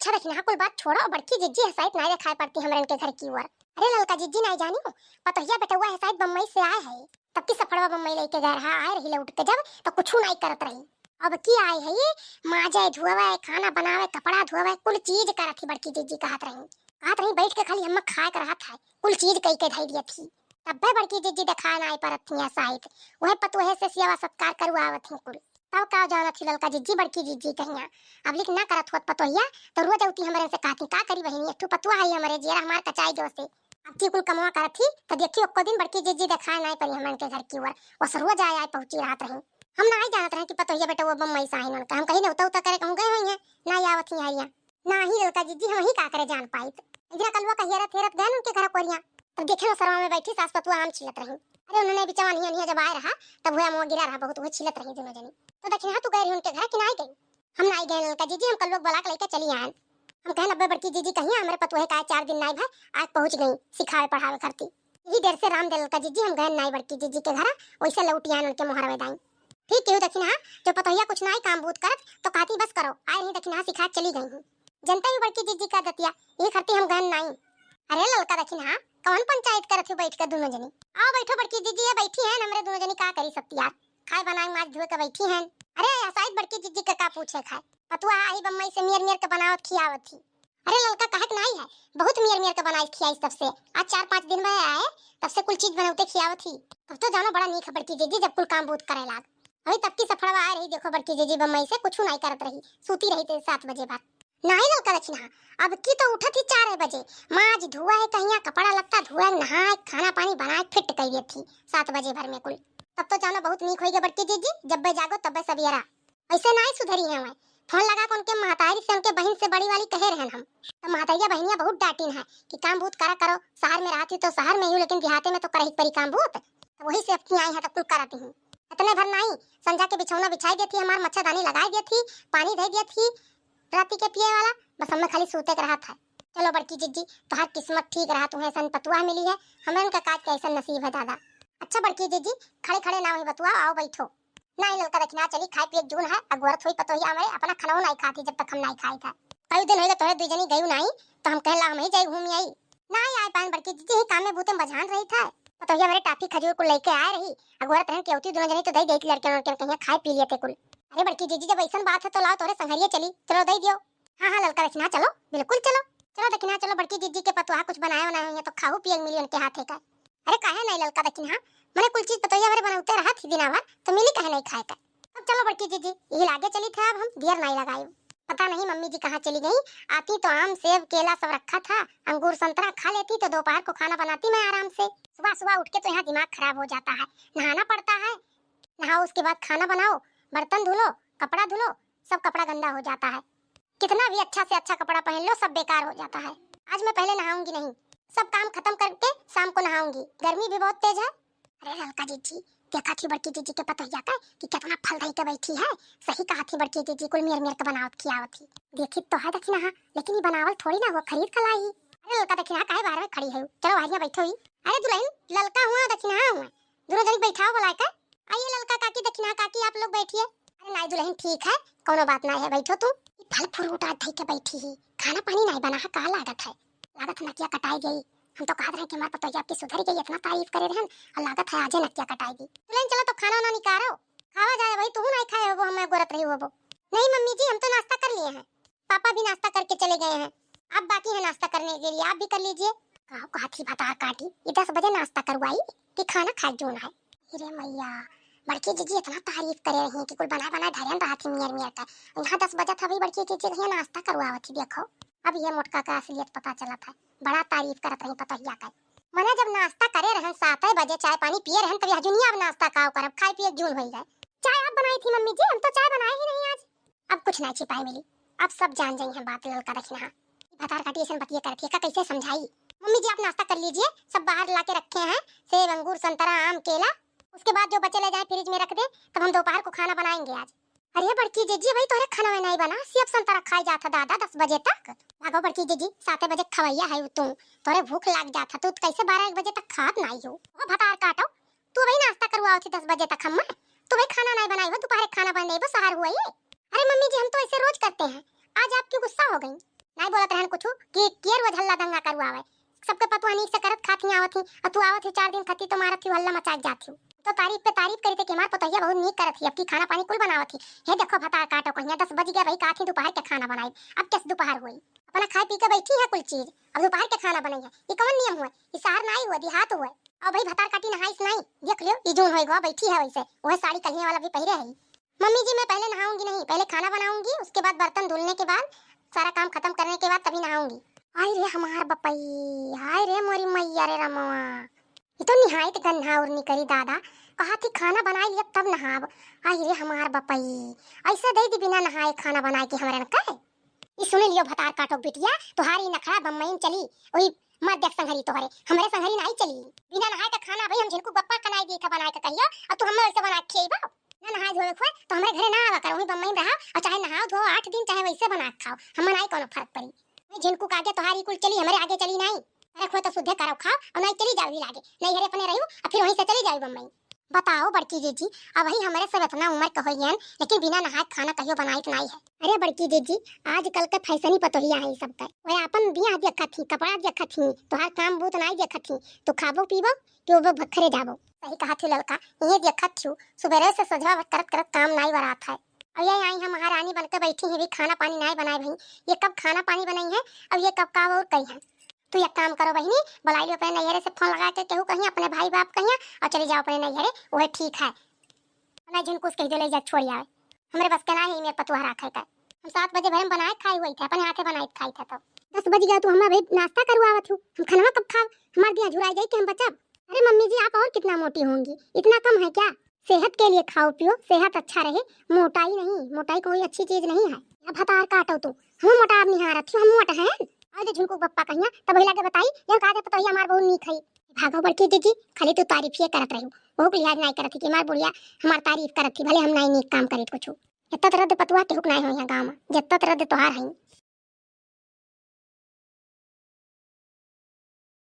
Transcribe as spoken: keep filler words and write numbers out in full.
अच्छा दखिनहा, कुल बात छोड़ो, बड़की जिज्जी है शायद नाई देखाई पड़ती हमरन के घर की ओर। अरे ललका जिज्जी नाई जानी हो, पतोहिया बेटउआ है शायद बम्बई से आए है, तब की सफड़वा बम्बई लइके गए रहा, आए रही लौट के जब तो कुछ नाई करत रही। अब की आए है ये, माजे धोवे, खाना बनावे, कपड़ा धोवे, कुल चीज करत ही बड़की जिज्जी कहत रही। कहत रही बैठ के खाली हम्मा खाए के रहत है, कुल चीज कई के धई दियत ही। तब्बे बड़की जिज्जी देखाए नाई परत ही शायद, वह पतोहे से सेवा सत्कार करुआवत ही कुल। तब का जानत ही ललका जिज्जी बड़की जिज्जी कहिया, अब लिख ना करत होत पतोहिया, तो रोज अउती हमरे से कहती, का करी बहिनी, एक ठो पतोहा है हमरे, जियरा हमार कचाई गयो से। अब की कुल कमवा करत ही, तो देखी ओक्को दिन बड़की जिज्जी देखाए नाई परी हमन के घर की ओर, बस रोज आए आए पहुँची रहत रही। हम नाई जानत रहे कि पतोहिया बेटउआ बम्बई से आइन उनका, हम कहीं नेवता उता करे कहूँ गए होइहैं, नाई आवत ही हरिया। नाहीं ललका जिज्जी, हमहीं का करे जान पाइत। इधर कलुआ कहियरत हेरत गएन उनके घर कोरिया। तब देखेन सरवा में बैठी सास पतुआ आम छीलत रही। अरे उन्हने बिचवा निया निया जब आए रहा, तब हुआ मुँह गिरा रहा बहुत, वही छीलत रही दुनो जनी। तो दखिनहा तू गए रही उनके घर कि नाई गई? हम नाई गए ललका जिज्जी, हम कलुआ के बुला के लइके चली आएन। हम कहेन अब्बे बड़की जिज्जी कहिया हमरे पतुहे का चार दिन नाई भए, आज पहुँच गई सिखावे पढ़ावे खरती। यही देर से राम दे ललका जिज्जी, हम गएन नाई बड़की जिज्जी के घरा, वैसे लौटी आएन उनके मोहरवे दाई। ठीक केहू दखिनहा, जो पतोहिया कुछ नाई काम बूत करत, तो कहती बस करो, आए रही दखिनहा सिखा चली गई हूँ। जनता ही बड़की जिज्जी का दतिया, ये खरती हम गएन नाई। अरे ललका दखिनहा, कौन पंचायत करत हो बैठ के दुनो जनी? आओ बैठो बड़की जिज्जी, ये बैठी हैं हमरे दुनो जनी, का करी सत्यार, खाए बनाए माज धोए के बैठी हैं। अरे हसाइत बड़की जिज्जी के का पूछे खाए, पतुआ आई बम्बई से मेर मेर के बनावत खियावत ही। अरे ललका कहत नाई है, बहुत मेर मेर के बनाई खियाई तब से, आज चार पाँच दिन भए आए, तब से कुल चीज बनौते खियावत ही। तब तो जानो बड़ा नीक है बड़की जिज्जी, जब कुल काम बूत करे लाग। अभी तब की सफड़वा आए रही, देखो बड़की जिज्जी बम्बई से कुछ नाई करत रही, सूती रही ते सात बजे बाद। नाई ललका दखिनहा, अब की तो उठत ही चार बजे, माज धुआ है कहिया, कपड़ा लत्ता धुआ है, नहाए, खाना पानी बनाए, फिट कर देत ही सात बजे भर में कुल। तब तो जानो बहुत नीक होई गए बड़की जिज्जी, जब्बे जागो तब्बे सबियरा। ऐसे नाई सुधरी है वह। फोन लगा के उनके महतारी से, उनके बहिन से, बड़ी वाली कहे रहन हम। तब महतरिया बहिनिया बहुत डांटिन है कि काम बूत करा करो, शहर में रहती तो शहर में ही, लेकिन देहाते में तो करही परी काम बूत। तब वही से अपनी आई है तो कुल करती हूँ। इतने भर नाई, संझा के बिछौना बिछाई देती, हमार मच्छरदानी लगाई देती, पानी दे देती राती के पिए वाला, बस हमें खाली सूते के रहत है। चलो बड़की जिज्जी, तोहार किस्मत ठीक रहा, तुम्हें ऐसन पतुआ मिली है, हमें उनका काज के ऐसन नसीब है दादा। अच्छा बड़की जिज्जी, खड़े खड़े ना वही बतुआ, आओ बैठो। नाई ललका दखिनहा, चली खाए पिए जून है, अगोरत हुई पतोहिया हमरे, अपना खाना नाई खाती जब तक हम नाई खाई था। कई दिन होइगा तोहरे दुई जनी गयू नाई, तो हम कहला हम ही जाई घूमी आई। नाई आए पाएन बड़की जिज्जी, ही काम में बूते में बझान रही था। पतोहिया हमरे टाफी खजूर कुल लइके आए रही, अगोरत रहन केवती दुनो जनी तो दई देती लड़के उनके कहिया खाए पी लेते कुल। अरे बड़की जिज्जी, जब ऐसन बात है तो लाओ तोहरे संघरिया चली, चलो दई दियो। हाँ हाँ ललका दखिनहा चलो, बिल्कुल चलो। चलो दखिनहा चलो, बड़की जिज्जी के पतोहा कुछ बनाए बनाए हुई है तो खाऊ पिए मिली उनके हाथे का। अरे काहे नाई ललका दखिनहा, मने कुल चीज पतोहिया हमरे बनौते रहत ही दिना भर, तो मिली काहे नाई खाए का। अब चलो बड़की जिज्जी, यही लागे चली थे, अब हम देर नाई लगाई। पता नहीं मम्मी जी कहाँ चली गई, आती तो आम सेब केला सब रखा था, अंगूर संतरा खा लेती तो दोपहर को खाना बनाती मैं आराम से। सुबह सुबह उठ के तो यहाँ दिमाग खराब हो जाता है, नहाना पड़ता है, नहाओ उसके बाद खाना बनाओ, बर्तन धुलो, कपड़ा धुलो, सब कपड़ा गंदा हो जाता है। कितना भी अच्छा से अच्छा कपड़ा पहन लो, सब बेकार हो जाता है। आज मैं पहले नहाऊंगी नहीं, सब काम खत्म करके शाम को नहाऊंगी, गर्मी भी बहुत तेज है। अरे ललका जिज्जी, देखा थी बड़की जिज्जी के पतोहिया का कि कितना फल धई के बैठी है। सही कहा थी बड़की जिज्जी, कुल मेर मेर के बनावत खियावत थी। देखी तो है दखिनहा, लेकिन ये बनावल थोड़ी ना हुआ, खरीद के लाई। अरे ललका दखिनहा, काहे बाहर में खड़ी है? चलो बाहर यहाँ बैठो ही। अरे दुल्हन, ललका हुआ दखिनहा हुआ, दोनों जनी बैठाओ बुलाए के। आइए ललका काकी, दखिनहा काकी, आप लोग बैठिए। अरे नाई दुल्हन, ठीक है, कोनो बात नाई है, बैठो तू। ई फल फ्रूट आज धई के बैठी ही, खाना पानी नाई बना है, का लागत है? लागत है नकिया कटाई गई। हम तो कहत रहे कि हमार पतोहिया आपकी सुधर गई, इतना तारीफ करे रहन, और लागत है आजे नकिया कटाई गई। दुल्हन चलो तो खाना वाना निकारो, खावा जाए भाई, तू नाई खाए होबो, हमें गोरत रही होबो। नहीं मम्मी जी, हम तो नाश्ता कर लिए हैं। पापा भी नाश्ता करके चले गए हैं, आप बाकी हैं नाश्ता करने के लिए, आप भी कर लीजिए। का कहत ही भतार काटी, ये दस बजे नाश्ता करवाई कि खाना खाए जोन है। अरे मैया, बड़की जिज्जी इतना तारीफ करे रही कि कुल बनाए बनाए धरन रहा थी मियर मियर का। यहाँ दस बजे था, अभी बड़की जिज्जी कहिया नाश्ता करवावत थी। देखो अब ये मोटका का असलियत पता चला था, बड़ा तारीफ करत रही पतोहिया का। मने जब नाश्ता करे रहन सात बजे, चाय पानी पिए रहन, तब यह जुनिया अब नाश्ता काव करब, खाए पिए जून होई जाए। चाय आप बनाई थी मम्मी जी, हम तो चाय बनाए ही नहीं आज। अब कुछ नहीं छिपाए मिली, अब सब जान जाई हैं बात ललका दखिनहा। भतार काटी ऐसन बतिये करत है, का कैसे समझाई? मम्मी जी आप नाश्ता कर लीजिए, सब बाहर ला के रखे हैं, सेब, अंगूर, संतरा, आम, केला। उसके बाद जो बचे ले जाए फ्रिज में रख दे, तब हम दोपहर को खाना बनाएंगे आज। अरे बड़की जिज्जी, भाई तोरे खाना में नहीं बना, सेब संतरा खाए जात है दादा दस बजे तक। भागो बड़की जिज्जी, सात बजे खवैया है तू, तोरे भूख लाग जात है, तू कैसे बारह एक बजे तक खात नहीं हो? ओ भतार काटो, तू भाई नाश्ता करवाओ थी दस बजे तक हम, तू भाई खाना नहीं बनाई हो, दोपहर खाना बनाई हो, सहर हुआ ये। अरे मम्मी जी, हम तो ऐसे रोज करते हैं, आज आप क्यों गुस्सा हो गई? नाई बोलत रहन कुछ कि के रोज हल्ला दंगा करवावे। सबके पतोह नीक से करत खात ही आवत ही, अउ तू आवत ही चार दिन खती तो मारत ही, हल्ला मचाए जात ही। तो तारीफ पे तारीफ करी थे कि हमार पतोहिया बहुत नीक करत ही, अब की खाना पानी कुल बनावत ही। हे देखो भतार काटो कहिया, दस बज गया भाई, काथी दोपहर के खाना बनाई, अब कैसे दोपहर हुई? अपना खाए पी के बैठी है कुल चीज, अब दोपहर के खाना बनई है। ये कौन नियम हुआ? ये शहर नाई हुआ, देहात हुआ। अब भाई भतार काटी नहाइस नाई, देख लियो, ये जून होई गवा, बैठी है वैसे, वह साड़ी कलिया वाला भी पहिरे है। मम्मी जी, मैं पहले नहाऊंगी नहीं, पहले खाना बनाऊंगी, उसके बाद बर्तन धुलने के बाद, सारा काम खत्म करने के बाद तभी नहाऊंगी। हाय रे हमार बपई, हाय रे मोरी मैया रे रमवा, ये तो निहायत गन्हाउर निकरी दादा। कहा थी खाना बनाई लिया तब नहाब। हाय रे हमार बपई, ऐसा दे दी बिना नहाए खाना बनाए के हमरन के। ई सुन लियो भतार काटो बिटिया, तोहार ई नखरा बम्बई में चली, वही मर देख संघरी तोहरे, हमरे संघरी नाई चली। बिना नहाए के खाना भाई हम झिनकू बप्पा कनाई दी था बनाए के कहियो, अब तू हमें वैसे बना के खिएबो? ना नहाए धोए हुए तो हमरे घरे ना आवा कर, वही बम्बई में रहा, और चाहे नहाओ धो आठ दिन, चाहे वैसे बना के खाओ, हमें नाई कोनो फर्क पड़ी। मैं झिनकू के आगे तोहार ई कुल चली, हमरे आगे चली नाई। अरे खोए तो सुधे करो खाओ, और नाई चली जाओ ही लागे, नहीं हरे अपने रहू, और फिर वहीं से चली जाओ बम्बई। बताओ बड़की जीजी, अब ही हमरे सब इतना उम्र के होइयन, लेकिन बिना नहाए खाना कहियो बनाइत नाई है। अरे बड़की जीजी, आजकल के फैशनी पतोहिया है सब कर। वह अपन बिया देखत ही, कपड़ा देखत ही, तोहार काम बूत नाई देखत ही। तू खाबो पीबो कि वो भखरे जाबो। सही कहा थी ललका, ये देखत थी, सुबेरे से सजवा करत करत काम नाई वरात है। अब ये आई हम महारानी बन के बैठी ही, भी खाना पानी नाई बनाए भई। ये कब खाना पानी बनाई है, अब ये कब का और कही है। तू एक काम करो बहिनी, बुलाई लियो अपने नैहरे से फोन लगा के, केहू कहीं अपने भाई बाप कहीं, और चली जाओ अपने नैहरे, वह ठीक है। ना झिनकुस कह दे ले जा छोड़ आवे, हमरे बस के ना है मेरे पतुआ राखे का। हम सात बजे भरे में बनाए खाए हुए थे, अपने हाथे बनाए खाए थे। तो दस बज गया, तू हमें भाई नाश्ता करवावत हूँ, हम खाना कब खाब? हमार दिया झुराई जाई कि हम बचब? अरे मम्मी जी, आप और कितना मोटी होंगी, इतना कम है क्या? सेहत के लिए खाओ पियो, सेहत अच्छा रहे, मोटाई नहीं, मोटाई कोई अच्छी चीज नहीं है। अब हतार काटो तू, हम मोटाब निहारत ही, हम मोट हैं। और जो झुनकू बप्पा कहिया, तब वही लागे बताई, यह कहा दे पतोहिया हमार बहुत नीक है। भागो बड़की जीजी, खाली तू तारीफ ही करत रही, बहुत लिहाज नहीं करत ही कि हमार बुढ़िया हमार तारीफ करत ही, भले हम नहीं नीक काम करी कुछ। इतना तरह दे पतुआ केहू के नहीं हो यहाँ गाँव में, जितना तरह दे तोहार है।